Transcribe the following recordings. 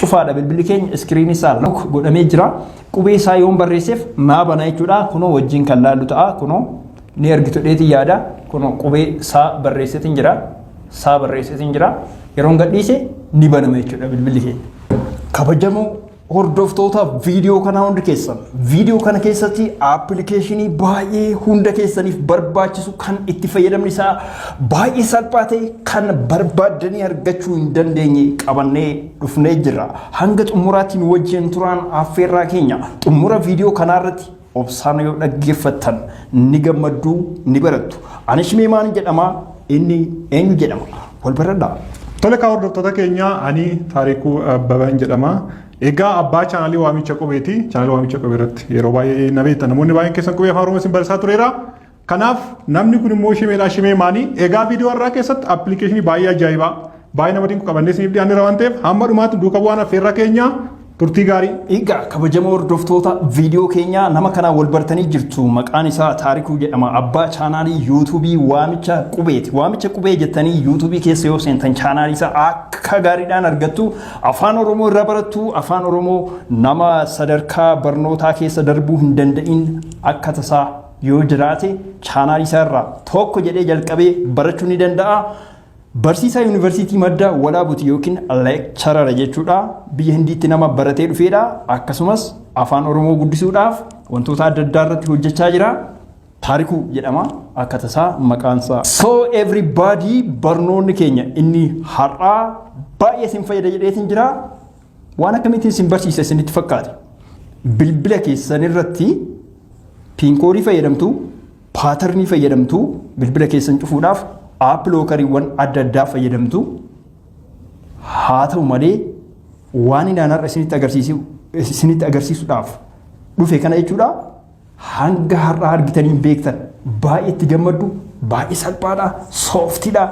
Cufaadha bilbilli keenya, screen isaa lock godhamee jira. Qubee isaa yoon barreesseef naa bana jechuudha. Kunoo wajjin kan laallu ta'a. Kunoo ni argitu dheetii yaada. Kunoo qubee saa barreesseetiin jira. Saa barreesseetiin jira. Yeroon gadhiise ni banama jechuudha bilbilli keenya. Kabajamoo hordoftoota viidiyoo kanaa hundi keessan, viidiyoo kana keessatti appilikeeshinii baay'ee hunda keessaniif barbaachisu, kan itti fayyadamni isaa baay'ee salphaa ta'e, kan barbaaddanii argachuu hin dandeenye qabannee dhufnee jirra. Hanga xumuraatti nu wajjin turaan affeerraa keenya. Xumura viidiyoo kanaarratti obsaan yoo dhaggeeffattan ni gammadduu, ni barattu. Ani Shimee maan jedhama, inni eenyu jedhama? Wal baradhaa. Tole kaa, hordoftoota keenya, ani Taarikuu Abbabaan jedhama. Egaa abbaa chaanalii Waamicha Qubeeti. Chaanalii Waamicha Qubee irratti yeroo baay'ee na beektan, namoonni baay'een keessan qubee Afaan Oromoo isin barsiisaa tureera. Kanaaf namni kun immoo Shimeedha, Shimee maanii. Egaa viidiyoo har'aa keessatti appilikeeshinii baay'ee ajaa'ibaa, baay'ee nama dinqu qabannee isiniif dhiyaanneera waan ta'eef, hamma dhumaatti duuka bu'aan affeerraa keenya. Turtii gaarii. Egaa kabajamoo hordoftoota viidiyoo keenyaa, nama kanaan wal bartanii jirtu. Maqaan isaa Taarikuu jedhama. Abbaa chaanaalii yuutuubii Waamicha Qubeeti. Waamicha Qubee jettanii yuutuubii keessa yoo seentan chaanaalii isaa akka gaariidhaan argattu. Afaan Oromoo irraa barattu. Afaan Oromoo nama sadarkaa barnootaa keessa darbuu hin danda'in akka tasaa yoo jiraate, chaanaalii isaa irraa tokko jedhee jalqabee barachuu ni danda'a. Barsiisaa Yuunivarsiitii Madda Walaabuti yookiin lecturer jechuudha. Biyya Hindiitti nama baratee dhufeedha. Akkasumas Afaan Oromoo guddisuudhaaf wantoota adda addaa irratti hojjechaa jira. Taarikuu jedhama akka tasaa maqaan isaa. So everybody, barnoonni keenya inni har'aa baay'ee isin fayyada jedheetiin jira. Waan akkamiitiin isin barsiisa isinitti fakkaate? Bilbila keessan irratti PIN code fayyadamtu, pattern fayyadamtu, bilbila keessan cufuudhaaf app lockeriiwwan adda addaa fayyadamtu. Haa ta'u malee, waan inni har'a isinitti agarsiisuudhaaf dhufe kana jechuudha. Hanga har'aa argitanii hin beektan, baay'ee itti gammaddu, baay'ee salphaadha, softiidha,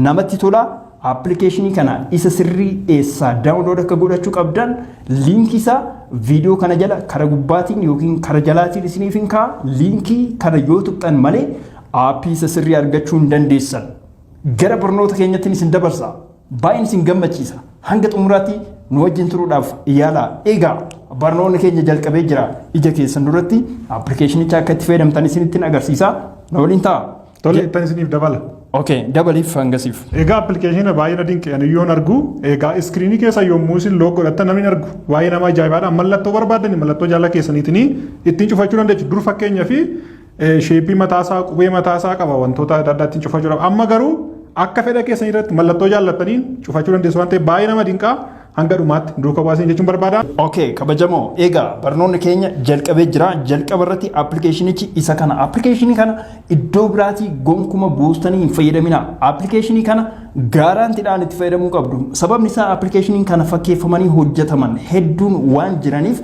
namatti tola. Appilikeeshinii kana isa sirrii eessaa download akka godhachuu qabdan liinkii isaa viidiyoo kana jala kara gubbaatiin yookiin kara jalaatiin isiniif hin kaa'a. Liinkii kana yoo tuqxan malee aappii isa sirrii argachuu hin dandeessan. Gara barnoota keenyatti isin dabarsa. Baay'een isin gammachiisa. Hanga xumuraatti nu wajjin turuudhaaf yaala. Egaa barnoonni keenya jalqabee jira. Ija keessan duratti appilikeeshinicha akka itti fayyadamtan isinitti agarsiisa. Na waliin ta'a. Tole, ittan isiniif dabala. Okay, dabaliif hangasiif. Egaa appilikeeshina baay'ee na dinqe ani yoon argu. Egaa screen keessa yommuu isin lock godhattan namni hin argu. Baay'ee nama ajaa'ibaadha. Mallattoo barbaadani mallattoo jaala keessaniitiin ittiin cufachuu dandeessu. Dur fakkeenyaa fi shape mataasaa, qubee mataasaa qaba, wantoota adda addaa ittiin cufachuudhaaf. Amma garuu akka fedha keessanii irratti mallattoo jaallattaniin cufachuu dandeessu waan ta'eef, baay'ee nama dinqaa. Hanga dhumaatti duuka bu'aa jechuun barbaada. Okay, kabajamoo, egaa barnoonni keenya jalqabee jira. Jalqaba irratti appilikeeshinichi isa kana. Appilikeeshinii kana iddoo biraatii gonkuma buustanii hin fayyadamina. Appilikeeshinii kana guaranteedhaan itti fayyadamuu qabdu. Sababni isaa appilikeeshiniin kana fakkeeffamanii hojjetaman hedduun waan jiraniif,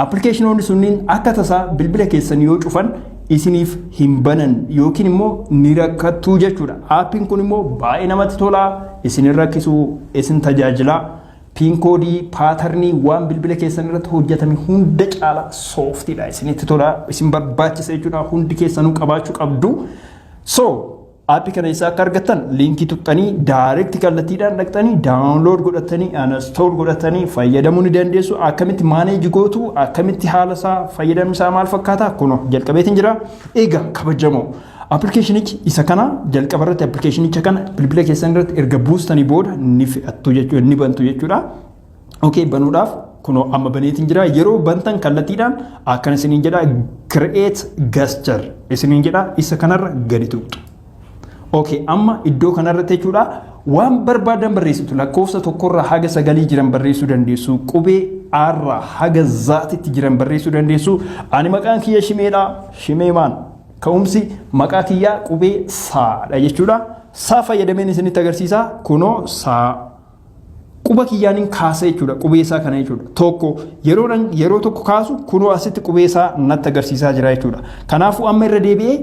appilikeeshinoonni sunniin akka tasaa bilbila keessan yoo cufan isiniif hin banan yookiin immoo ni rakkattuu jechuudha. Aappiin kun immoo baay'ee namatti tola, isin hin rakkisu, isin tajaajila. PIN code, pattern waan bilbila keessan irratti hojjetame hunda caala softiidha. Isinitti tola, isin barbaachisa jechuudha. Hundi keessanuu qabaachuu qabdu. So, aappii kana isaa akka argattan liinkii tuqxanii direct kallattiidhaan dhaqxanii download godhatanii, install godhatanii fayyadamuu ni dandeessu. Akkamitti manage gootu, akkamitti haala isaa fayyadamni isaa maal fakkaata? Kunoo jalqabeetiin jira. Egaa kabajamoo, appilikeeshinichi isa kana. Jalqaba irratti appilikeeshinicha kana bilbila keessan irratti erga buustanii booda ni fe'attu jechuudha, ni bantu jechuudha. Okay, banuudhaaf kunoo amma baneetiin jira. Yeroo bantan kallattiidhaan akkana isiniin jedha, "Create gesture" isiniin jedha, isa kanarra gadi tuqxu. Okay, amma iddoo kanarratti jechuudha waan barbaadan barreessitu. Lakkoofsa tokkorraa haga sagalii jiran barreessuu dandeessu. Qubee Aarraa haga Zaatitti jiran barreessuu dandeessu. Ani maqaan kiyya Shimeedha. Shimee maan? Ka'umsi maqaa kiyyaa qubee saadha jechuudha. Saa fayyadameen isinitti agarsiisa. Kunoo saa quba kiyyaaniin kaasa jechuudha, qubee isaa kana jechuudha. Tokko yeroo tokko kaasu, kunoo asitti qubee isaa natti agarsiisaa jira jechuudha. Kanaafuu amma irra deebi'ee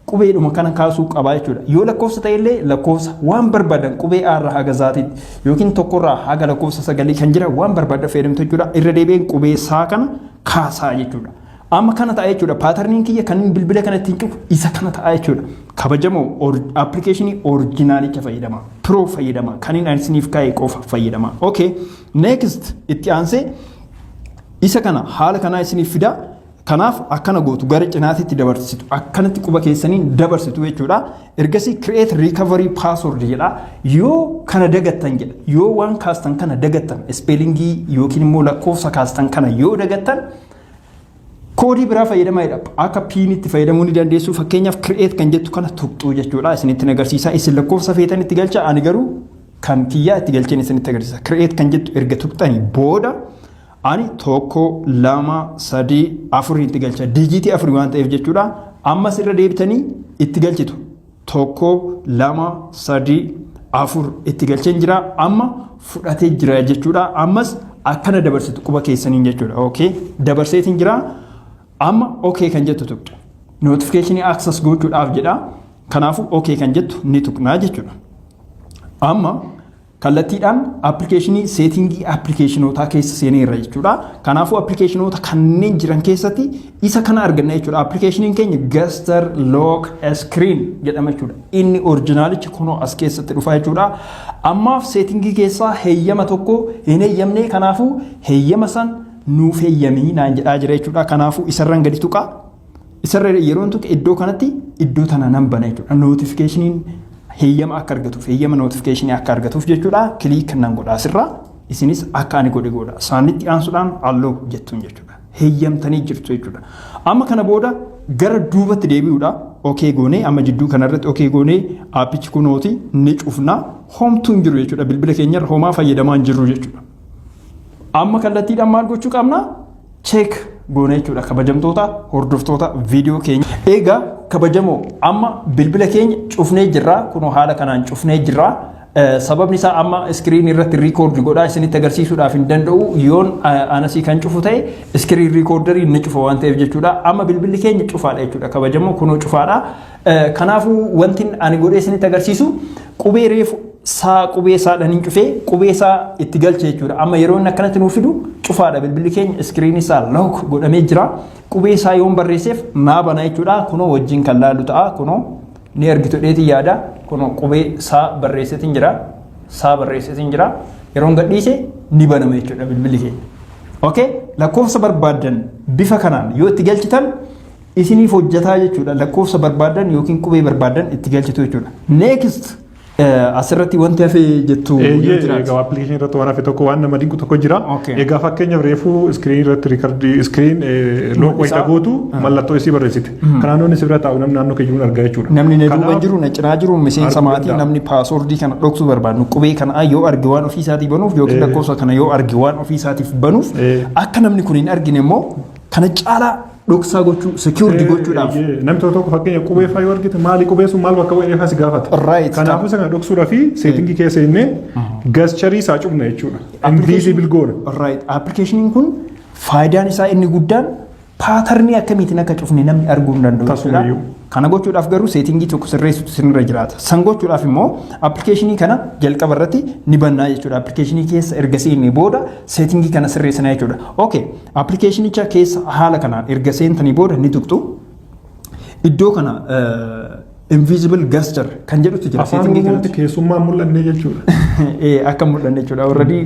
qubeedhuma kana kaasuu qabaa jechuudha. Yoo lakkoofsa ta'ellee lakkoofsa waan barbaadan, qubee aarraa haga zaatitti yookiin tokkorraa haga lakkoofsa sagalii kan jira waan barbaadan fayyadamtu jechuudha. Irra deebi'een qubee isaa kana kaasaa jechuudha. Amma kana ta'a jechuudha. Patterniin kiyya kan inni bilbila kana ittiin cufu isa kana ta'a jechuudha. Kabajamoo, appilikeeshinii originalicha fayyadama. Pro fayyadama. Kan inni isiniif kaa'e qofa fayyadama. Okay. Next, itti aansee isa kana haala kanaa isiniif fida. Kanaaf akkana gootu, gara cinaatitti dabarsitu. Akkanatti quba keessaniin dabarsitu jechuudha. Ergasii "create recovery password" jedha. Yoo kana dagattan jedha. Yoo waan kaastan kana dagattan, spellingii yookiin immoo lakkoofsa kaastan kana yoo dagattan, koodii biraa fayyadamaa jedha. Akka PINitti fayyadamuu ni dandeessu. Fakkeenyaaf "create" kan jettu kana tuqxuu jechuudha. Isinitti agarsiisa. Isin lakkoofsa feetan itti galcha. Ani garuu kan kiyyaa itti galcheen isinitti agarsiisa. "Create" kan jettu erga tuqxanii booda ani tokko, lama, sadii, afur itti galcha. Digitii afur waan ta'eef jechuudha. Ammas irra deebitanii itti galchitu. Tokko, lama, sadii, afur itti galcheen jira. Amma fudhatee jira jechuudha. Ammas akkana dabarsitu quba keessaniin jechuudha. Okay. Dabarseetiin jira. Amma "okay" kan jettu tuqxu. Notificationii access gochuudhaaf jedha. Kanaafuu "okay" kan jettu ni tuqnaa jechuudha. Amma kallattiidhaan appilikeeshinii settingii appilikeeshinootaa keessa seeneerra jechuudha. Kanaafuu appilikeeshinoota kanneen jiran keessatti isa kana arganna jechuudha. Appilikeeshiniin keenya Gesture Lock Screen jedhama jechuudha. Inni originalichi kunoo as keessatti dhufa jechuudha. Ammaaf settingii keessaa heeyyama tokko hin heeyyamne, kanaafuu heeyyama san nuuf heeyyamii naan jedhaa jira jechuudha. Kanaafuu isarraan gadi tuqa. Isarra yeroon tuqe iddoo kanatti iddoo tana nan bana jechuudha. Notificationiin heeyyama akka argatuuf, heeyyama notificationii akka argatuuf jechuudha. Click nan godha asirraa, isinis akka ani godhe godha. Saanitti aansuudhaan "allow" jettuun jechuudha. Heeyyamtanii jirtu jechuudha. Amma kana booda gara duubatti deebi'uudha. Okay goonee, amma jidduu kanarratti okay goonee, aappichi kunooti ni cufna, homtuu hin jiru jechuudha. Bilbila keenyarra homaa fayyadamaa hin jirru jechuudha. Amma kallattiidhaan maal gochuu qabna? Check goone jechuudha, kabajamtoota hordoftoota viidiyoo keenya. Egaa kabajamoo, amma bilbila keenya cufnee jirra, kunoo haala kanaan cufnee jirra. Sababni isaa amma screen irratti record godhaa isinitti agarsiisuudhaaf hin danda'u, yoon anasii kan cufu ta'e screen recorderii ni cufa waan ta'eef jechuudha. Amma bilbilli keenya cufaadha jechuudha, kabajamoo, kunoo cufaadha. Kanaafuu wanti ani godhee isinitti agarsiisu qubee reefu saa qubee saadhaan hin cufee qubee isaa itti galche jechuudha. Amma yeroo inni akkanatti nuuf fidu cufaadha bilbilli keenya, screen isaa lock godhamee jira. Qubee isaa yoon barreesseef naa bana jechuudha. Kunoo wajjin kan laallu ta'a. Kunoo ni argitu dheetii yaada. Kunoo qubee saa barreesseetiin jira. Saa barreesseetiin jira. Yeroon gadhiise ni banama jechuudha bilbilli keenya. Okay, lakkoofsa barbaaddan bifa kanaan yoo itti galchitan isiniif hojjetaa jechuudha. Lakkoofsa barbaaddan yookiin qubee barbaaddan itti galchitu jechuudha. Next, asirratti wanti hafe jettu yoo jiraate. Egaa appilikeeshinii irratti waan hafe tokko, waan nama dinqu tokko jira. Egaa fakkeenyaaf reefuu screen irratti recordii screen lock wayita gootu mallattoo isii barreessite. Kanaan namni si bira taa'u, namni naannoo kee jiru argaa jechuudha. Namni na duuba jiru, na cinaa jiru, miseensa Arguu maatii danda'a. Namni passwordii kana dhoksuu barbaadu qubee kana yoo arge waan ofii isaatii banuuf yookiin lakkoofsa kana yoo arge waan ofii isaatiif banuuf, akka namni kun hin argine immoo kana caalaa dhoksaa gochuu, secured gochuudhaaf. Namni tokko tokko fakkeenya qubee faa yoo argite, maali qubee sun, maal bakka bu'ee faa si gaafata. Kanaafuu isa kana dhoksuudhaa fi settingii keessa innee gesturii isaa cufna jechuudha. Invisible goona. Right. Appilikeeshiniin kun faayidaan isaa inni guddaan patternii akkamiitiin akka cufne namni arguu hin danda'u jechuudha. Tasumayyuu. Kana gochuudhaaf garuu settingii tokko sirreessutu sirra jiraata. San gochuudhaaf immoo appilikeeshinii kana jalqaba irratti ni bannaa jechuudha. Appilikeeshinii keessa erga seennee booda settingii kana sirreessinaa jechuudha. Okay, appilikeeshinicha keessa haala kanaan erga seentanii booda ni tuqxu. Iddoo kana "invisible gesture" kan jedhutu jira. Afaan Settingii Oromootti kanatti. keessummaan mul'anne jechuudha. Akka mul'anne jechuudha. Already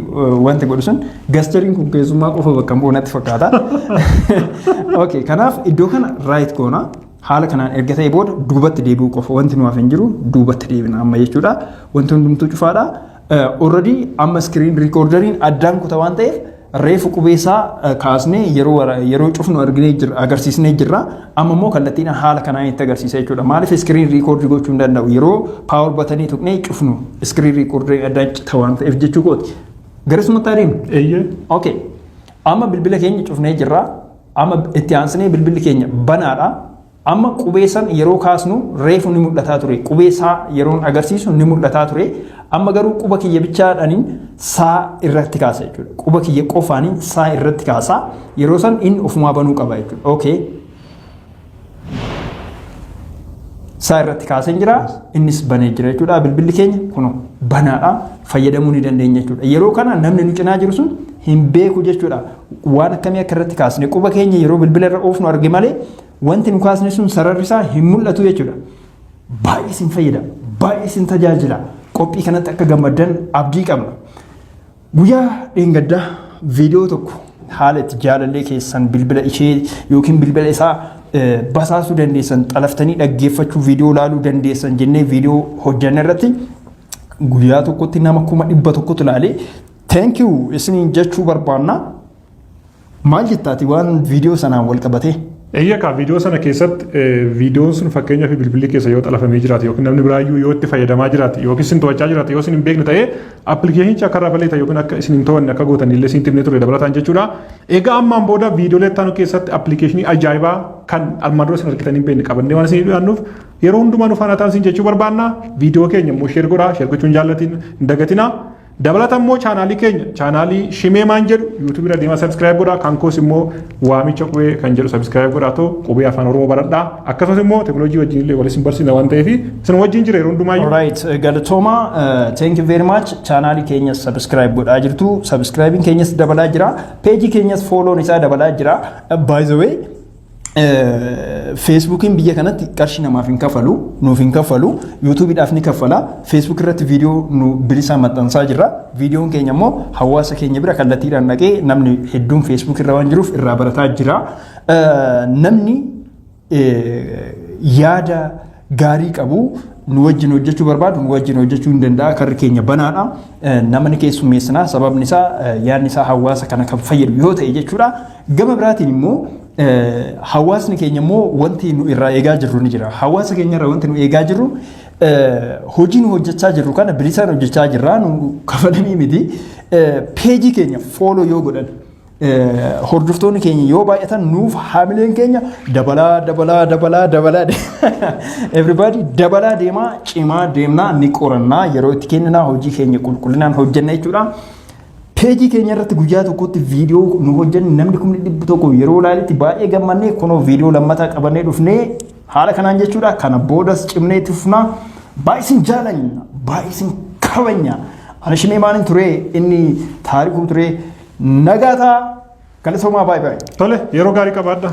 wanti godhu sun gesturiin kun keessummaa qofa bakka hin bu'u natti fakkaata. Okay, kanaaf iddoo kana right goona. Haala kanaan erga ta'e booda duubatti deebi'uu qofa wanti nu hafe hin jiru, duubatti deebina amma jechuudha. Wanti hundumtuu cufaadha. Already amma screen recorderiin addaan kuta waan ta'eef reefu qubeessaa kaasnee yeroo cufnu arginee jirra, agarsiisnee jirra. Amma immoo kallattiidhaan haala kanaan itti agarsiisa jechuudha. Maaliif screen record gochuu hin danda'u? Yeroo power buttonii tuqnee cufnu screen recorderiin addaan cita waan ta'eef jechuu kooti. Garasumatti adeemu. Eeyyee. Okay. Amma bilbila keenya cufnee jirra. Amma itti aansinee bilbilli keenya banaadha. Amma qubee san yeroo kaasnu reefu ni mul'ataa ture. Qubee isaa yeroon agarsiisu ni mul'ataa ture. Amma garuu quba kiyya bichaadhaaniin saa irratti kaasa jechuudha. Quba kiyya qofaaniin saa irratti kaasa. Yeroo san inni ofumaa banuu qaba jechuudha. Okay. Saa irratti kaasee jira. Innis banee jira jechuudha. Bilbilli keenya kun banaadha. Fayyadamuu ni dandeenya jechuudha. Yeroo kana namni nu cinaa jiru sun hin hin beeku jechuudha. Waan akkamii akka irratti kaasne quba keenya yeroo bilbila irra oofnu arge malee wanti nu kaasne sun sararri isaa hin mul'atu jechuudha. Baay'ee isin fayyada, baay'ee isin tajaajila. Qophii kanatti akka gammaddan abdii qabna. Guyyaa dheengaddaa viidiyoo tokko haala itti jaalallee keessan bilbila ishee yookiin bilbila isaa basaasuu dandeessan, xalaftanii dhaggeeffachuu, viidiyoo ilaaluu dandeessan jennee viidiyoo hojjanne irratti guyyaa tokkotti nama 100,000tu ilaalee, thank you isiniin jechuu barbaanna. Maal jettaati waan viidiyoo sanaan wal qabatee? Eeyyakaa, viidiyoo sana keessatti viidiyoon sun fakkeenyaaf bilbilli keessa yoo xalafamee jiraate yookiin namni biraayyuu yoo itti fayyadamaa jiraate yookiin isin to'achaa jiraate, yoo isin hin beekne ta'ee, appilikeeshinichi akka irraa balleessa yookiin akka isin hin to'anne akka gootan illee isin himnee ture dabalataan jechuudha. Egaa ammaan booda viidiyoolee itti aanu keessatti appilikeeshinii ajaa'ibaa kan armaan dura isin argitanii hin beekne qabannee waan isin dhiyaannuuf yeroo hundumaa nu faana ta'an isin jechuu barbaanna. Viidiyoo keenya immoo share godhaa, share gochuun jaallatiin hin dagatinaa. Dabalata immoo chaanaalii keenya, chaanaalii Shimee Maan jedhu yuutuubii irra deemaa subscribe godhaa. Kan koos immoo Waamicha Qubee kan jedhu subscribe godhaa, too qubee Afaan Oromoo baradhaa. Akkasumas immoo teekinooloojii wajjin illee wal isin barsiisna waan ta'eef isin wajjin jira yeroo hundumaayyuu. Alright, galatooma, thank you very much. Chaanaalii keenya subscribe godhaa jirtu. Subscribing keenyas dabalaa jira. Peejii keenyas follown isaa dabalaa jira. By the way, Feesbuukiin biyya kanatti qarshii namaaf hin kafalu, nuuf hin kafalu, yuutuubiidhaaf ni kaffala. Facebook irratti viidiyoo nu bilisaan maxxansaa jirra. Viidiyoon keenya immoo hawaasa keenya bira kallattiidhaan dhaqee namni hedduun Facebook irra waan jiruuf irraa barataa jira. Namni yaada gaarii qabu nu wajjin hojjechuu barbaadu nu wajjin hojjechuu hin danda'a. Karri keenya banaadha. Namni keessummeessinaa, sababni isaa yaadni isaa hawaasa kana kan fayyadu yoo ta'e jechuudha. Gama biraatiin immoo hawaasni keenya immoo wanti nu irraa eegaa jirru ni jira. Hawaasa keenya irraa wanti nu eegaa jirru, hojii nu hojjechaa jirru kana bilisaan hojjechaa jirra, nu kafalanii miti. Peejii keenya follow yoo godhan, hordoftoonni keenya yoo baay'atan, nuuf haamileen keenya dabalaa dabalaa dabalaa dabalaa, everybody, dabalaa deemaa, cimaa deemnaa, ni qorannaa, yeroo itti kenninaa, hojii keenya qulqullinaan hojjenna jechuudha. Peejii keenya irratti guyyaa tokkotti viidiyoo nu hojjenne namni 100,000 yeroo ilaaletti baay'ee gammannee kunoo viidiyoo lammataa qabannee dhufnee haala kanaan jechuudha. Kana boodas cimnee itti fufnaa. Baay'ee isin jaalanna, baay'ee isin kabanya. Ani Shimee Maaniin ture, inni Taarikuu ture. Nagaataa, galatoomaa, baay'ee baay'ee. Tole, yeroo gaarii qabaadha.